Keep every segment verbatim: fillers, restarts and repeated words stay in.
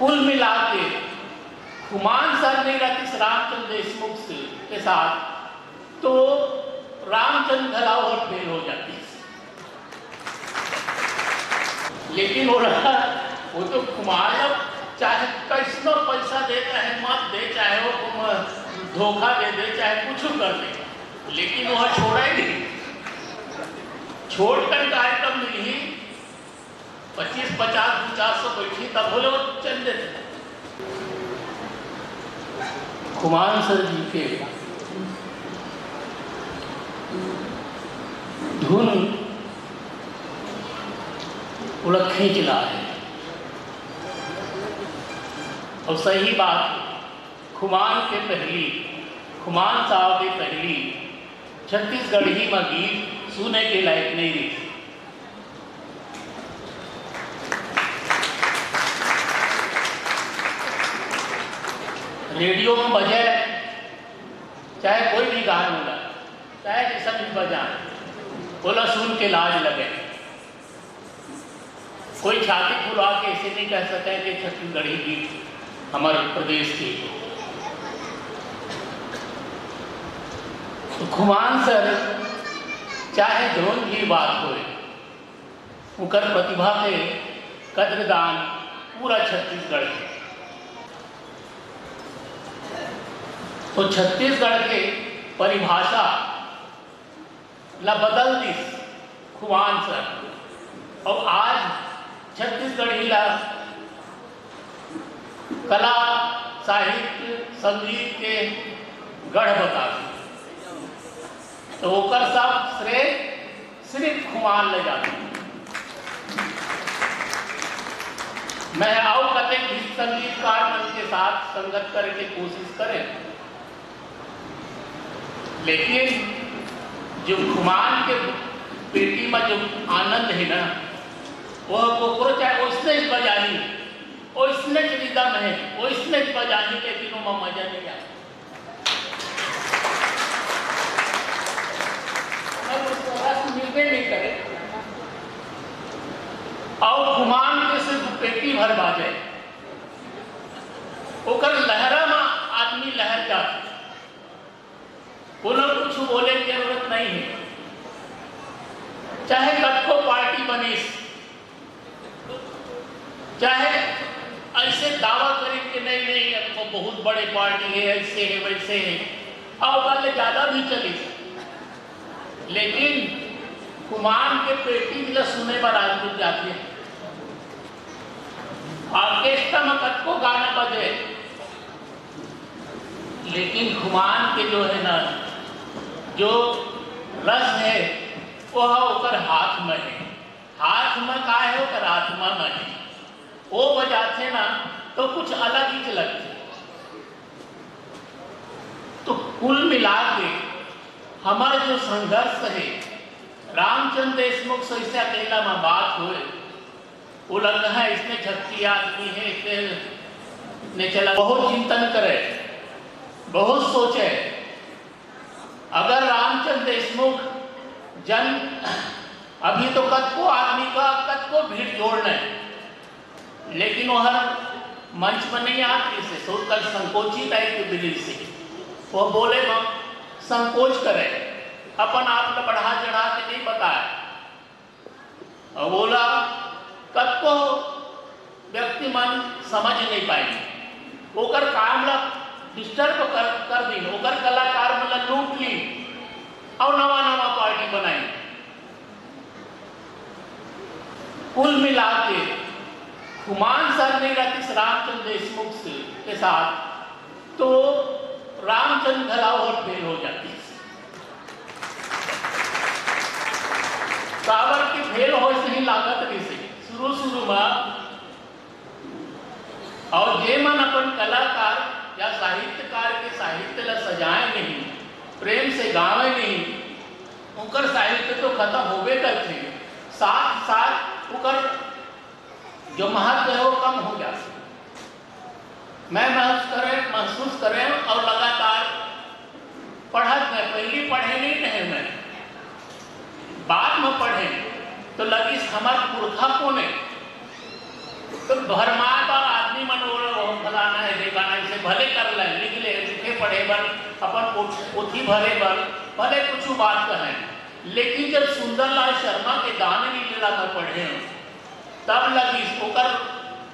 कुल मिला के खुमान सर नइ रहतिस रामचंद्र देशमुख से, के साथ, तो रामचंद्र घला फेल हो जातिस। लेकिन वो रहा, वो तो खुमान ला चाहे कइसनो पैसा दे, चाहे मत दे, चाहे वो म-, धोखा दे दे, चाहे कुछ कर दे, लेकिन वो छोड़ा ही नहीं। छोट कन कार्यक्रम में ही पच्चीस, पचास, दू चार सौ बैठी, तब बोले वो चल देते। खुमान सर जी के धुन ओला खींच लाय। अउ सही बात हे, खुमान के पहली, खुमान साहब के पहली छत्तीसगढ़ी म गीत सुने के लायक नइ रहिस। रेडियो म बजे, चाहे कोई भी गाना होला, चाहे जइसन भी बजा, ओला सुन के लाज लगे। कोई छाती फुला के अइसे नइ कह सकय कि छत्तीसगढ़ी गीत हमर प्रदेश के। तो खुमान सर, चाहे जौन भी बात होय, उनकर प्रतिभा के कद्रदान पूरा छत्तीसगढ़ हे। तो छत्तीसगढ़ के परिभाषा ला बदल दिस खुमान सर। अउ आज छत्तीसगढ़ी ला कला, साहित्य, संगीत के गढ़ बताथे। तो ओकर सब श्रेय सिर्फ खुमान ले जाथे। मैं अउ कतेक भी संगीतकार मन के साथ संगत करे के कोशिश करें, लेकिन जो खुमान के पेटी में जो आनंद हे ना, वो कोकरो चाहे ओइसने बजाही, ओइसने रिदम हे, ओइसने बजाही, लेकिन ओमा मजा नइ आय। मैं उसको रस मिलबे नइ करे। अउ खुमान के सिर्फ पेटी भर बाजे, ओकर लहरा म आदमी लहर जाथे। कोनो कुछ बोले के जरूरत नइ हे। चाहे कतको पार्टी बनिस, चाहे अइसे दावा करिन कि नहीं, नहीं, अब तो बहुत बड़े पार्टी हे, अइसे हे, वइसे हे, अउ ओकर ले ज्यादा भी चलिस, लेकिन खुमान के पेटी ला सुने बर आदमी जाथे। ऑर्केस्ट्रा में कतको गाना बजे, लेकिन खुमान के जो हे ना, जो रस हे, वो ह ओकर हाथ में हे। हाथ में का हे, ओकर आत्मा में हे। वो बजाथे ना, तो कुछ अलग ही लगथे। तो कुल मिला के हमर जो संघर्ष हे, रामचंद्र देशमुख से अइसे अकेला में बात होय, वो लगता है इसने झक्की आदमी है, इसने चला बहुत चिंतन करे, बहुत सोचे। अगर रामचंद्र देशमुख जन, अभी तो कतको आदमी का कतको भीड़ जोड़ना है, लेकिन वो हर मंच में नहीं आती से, तो कल संकोची टाइप के बिली से वो बोले में संकोच करे, अपन आप को बढ़ा चढ़ा के नहीं बताए। अउ ओला कतको व्यक्ति मन समझ नइ पाइन, ओकर काम ला डिस्टर्ब कर, कर दीन, ओकर कलाकार मन ला लूट लीन अउ नवा नवा पार्टी बनाइन। कुल मिला के खुमान सर नइ रहतिस रामचंद्र देशमुख से, के साथ, तो रामचंद्र घला फेल हो जातिस। काबर के फेल होय सही लागत रहिसे शुरू शुरू म। अउ जे मन अपन कलाकार या साहित्यकार के साहित्य ला सजाए नहीं, प्रेम से गावे नहीं, उनकर साहित्य तो खत्म होबे करथे। साथ साथ उकर जो महत्व है वो कम हो जाथे। मैं महसूस करे, महसूस करे अउ लगातार पढ़त मैं, पहली पढ़े नहीं रहे मैं, बाद में पढ़े तो लगिस हमर पुरखा कोन हे। तो भरमाए बर आदमी मन वो भले कर लें, लिख लें, लिखे पढ़े बर, अपन पोथ-, पोथी भरे बर भले कुछ बात कहें, लेकिन जब सुंदरलाल शर्मा के दान लीला मैं पढ़े हूँ, तब लगिस ओकर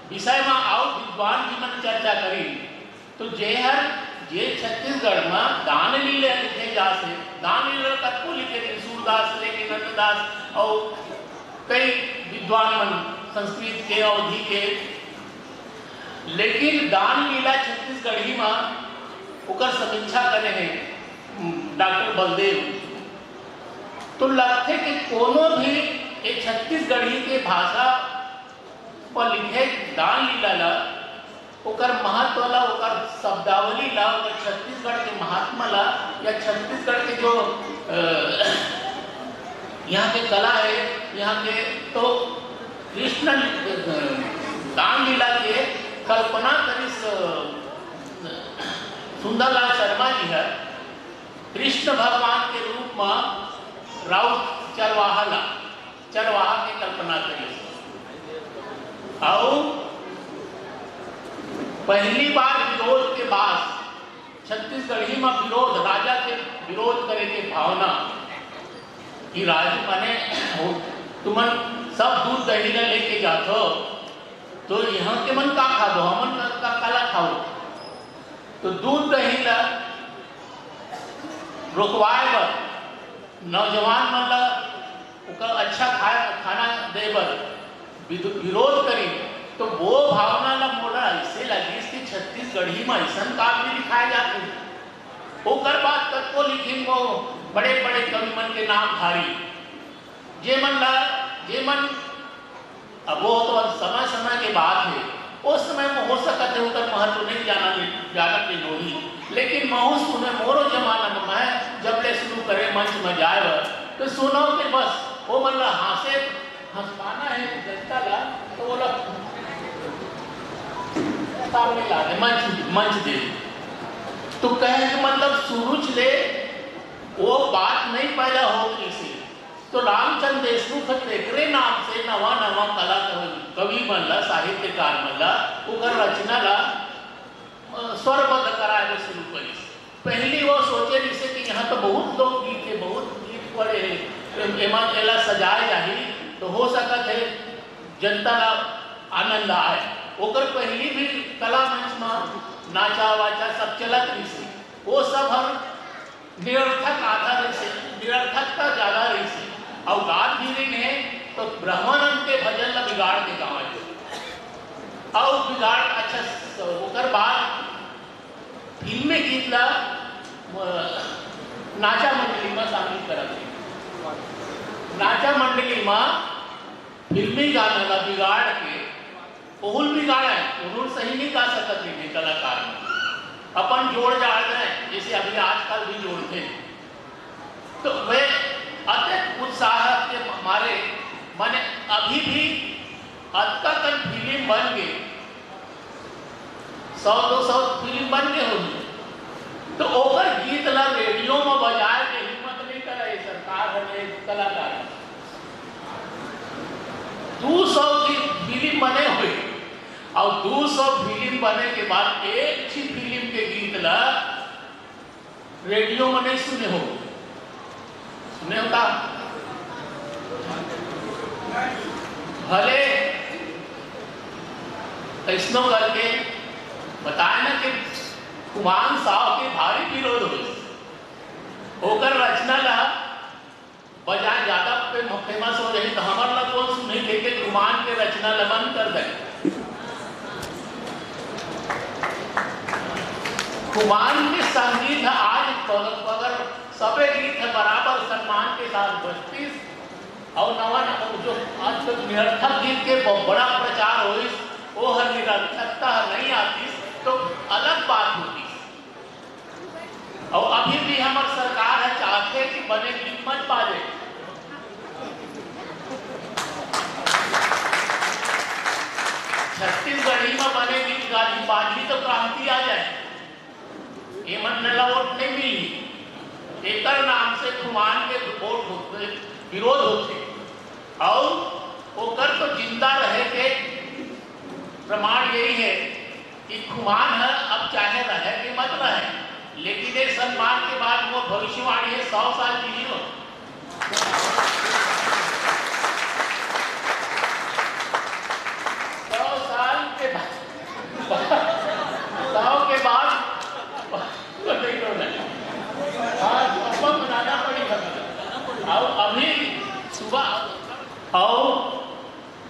विषय में अउ विद्वान जी मन चर्चा करिन। तो जे हर, जे छत्तीसगढ़ में दान लीला लिखे जास हे, दान लीला कतको लिखे थे, सूरदास लेके नंददास अउ कई विद्वान मन संस्कृत के, अवधी के, लेकिन दान लीला छत्तीसगढ़ी में ओकर समीक्षा करे हे डॉक्टर बलदेव। तो लगथे कि कोनो भी ये छत्तीसगढ़ी के भाषा पर लिखे दान लीला ला, ओकर महत्व ला, ओकर शब्दावली ला, ओकर छत्तीसगढ़ के महात्मा ला, या छत्तीसगढ़ के जो, अ, यहाँ के कला है, यहाँ के, तो कृष्ण, अ, दान लीला के कल्पना करिस, अ, सुंदरलाल शर्मा जी है, कृष्ण भगवान के रूप में राउत चरवाहा ला, चरवाहा के कल्पना करिस। अउ पहली बार विरोध के बाद छत्तीसगढ़ी में विरोध, राजा के विरोध करे के भावना कि राज माने हो, तुमन सब दूध दही ला लेके जाथो, तो यहाँ के मन का खाबो, हमन का, का, काला खाओ? तो दूध दही ला रोकवाए बर, नौजवान मन ला ओकर अच्छा खाए, खाना दे बर विदु-, विरोध करी, तो वो भावना ला मोला ऐसे लगिस कि छत्तीसगढ़ी में ऐसन काव्य लिखाए जाथे। ओकर बाद कतको लिखिन वो बड़े-बड़े कवि मन के नाम धारी, जे मन ला, जे मन, अब वो तो अब समय-समय के बात है, उस समय में हो सकत है ओकर महत्व नहीं जाना, जानत नहीं होही, लेकिन महू सुने मोरो जमाना में मैं जब ले शुरू करे मंच में जाए बर, तो सुनो के बस वो मन ला हाँसे, हँसवाना है जनता ला, तो वो लोग सामने ला दे, मंच, मंच दे। तो कहे के मतलब शुरू ले वो बात नहीं पैदा हो रही से, तो रामचंद्र देशमुख ह तेकरे नाम से नवा नवा कला कवि मन ला, साहित्यकार मन ला, ओकर रचना ला, अ, स्वरबद्ध कराए बर शुरू करिस। पहली वो सोचे रिसे कि यहाँ तो बहुत लोकगीत है, बहुत गीत पड़े हैं, एमा एला सजाए जाही तो हो सकत है जनता ला आनंद आए। ओकर पहली भी कला मंच में नाचा वाचा सब चलत रिसे, वो सब हर निरर्थक आधा रहिसे, निरर्थकता ज्यादा रहिसे। अउ गात भी नहीं है तो ब्रह्मानंद के भजन ला बिगाड़ के गावे। अउ बिगाड़, अच्छा, स-, ओकर बाद फिल्मी गीत ला, अ, नाचा मंडली में शामिल करत हे। नाचा मंडली में फिल्मी गाना ला बिगाड़ के ओहू ल बिगाड़े, ओहू ल सही नहीं गा सकत रहिथे कलाकार मन। अपन जोड़ जाड़ दे, जैसे अभी आजकल भी जोड़थे। तो वे अतेक उत्साह के मारे, माने अभी भी अतका कन फिल्म बन गे, सौ दो सौ फिल्म बन गे होही, तो ओकर गीत ला रेडियो में बजाए के हिम्मत नहीं करे सरकार हर, ये कलाकार। दू सौ की फिल्म बने हुए, और दू सौ फिल्म बने के बाद एक ही फिल्म के गीत ला रेडियो में नहीं सुने हो, सुने हो का? भले ऐसनो करके बताए ना कि खुमान साहब के भारी विरोध हो, ओकर रचना ला बजाय ज्यादा फे-, फेमस हो जाही, तो हमर ला कौन सुनही, देखे खुमान के रचना ला बंद कर दे। खुमान के संगीत ह आज पग-, पगर सबे गीत ह बराबर सम्मान के साथ बजतीस, और नवा नवा जो आज तक निरर्थक गीत के ब-, बड़ा प्रचार होइस, वो हर निरर्थकता हर नहीं आतीस, तो अलग बात होतीस। अउ अभी भी हमर सरकार ह चाहथे कि बने गीत मत बाजे। छत्तीसगढ़ी में बने गीत गाजी बाजी तो क्रांति आ जाए। ये मन ला वोट नहीं मिली। एकर नाम से खुमान के वोट होते, विरोध होते। और ओकर तो जिंदा रहे के प्रमाण यही है कि खुमान ह अब चाहे रहे कि मत रहे, लेकिन ये सम्मान के बाद वो भविष्यवाणी है, सौ साल जी लो। सौ साल के बाद, सौ के बाद, हाँ, अपन बनाना पड़ेगा। और अभी सुबह, और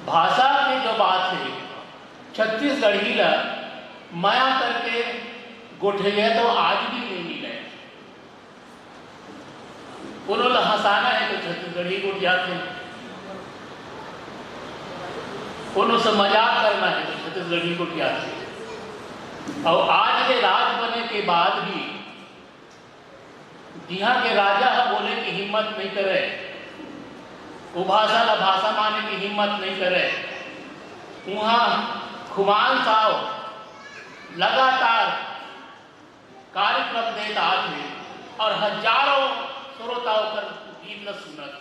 भाषा की जो बात है, छत्तीसगढ़ी ला मया करके गोठिया तो आज भी नहीं मिले। कोनो ला हंसाना है तो छत्तीसगढ़ी गोठियाथे, कोनो से मजाक करना है तो छत्तीसगढ़ी गोठियाथे। और आज के राज बने के बाद भी जिहाँ के राजा ह बोले की हिम्मत नहीं करे, वो भाषा ला भाषा माने की हिम्मत नहीं करे, उहाँ खुमान साव लगातार कार्यक्रम देत आत हे और हजारों श्रोता ओकर गीत ला सुनत।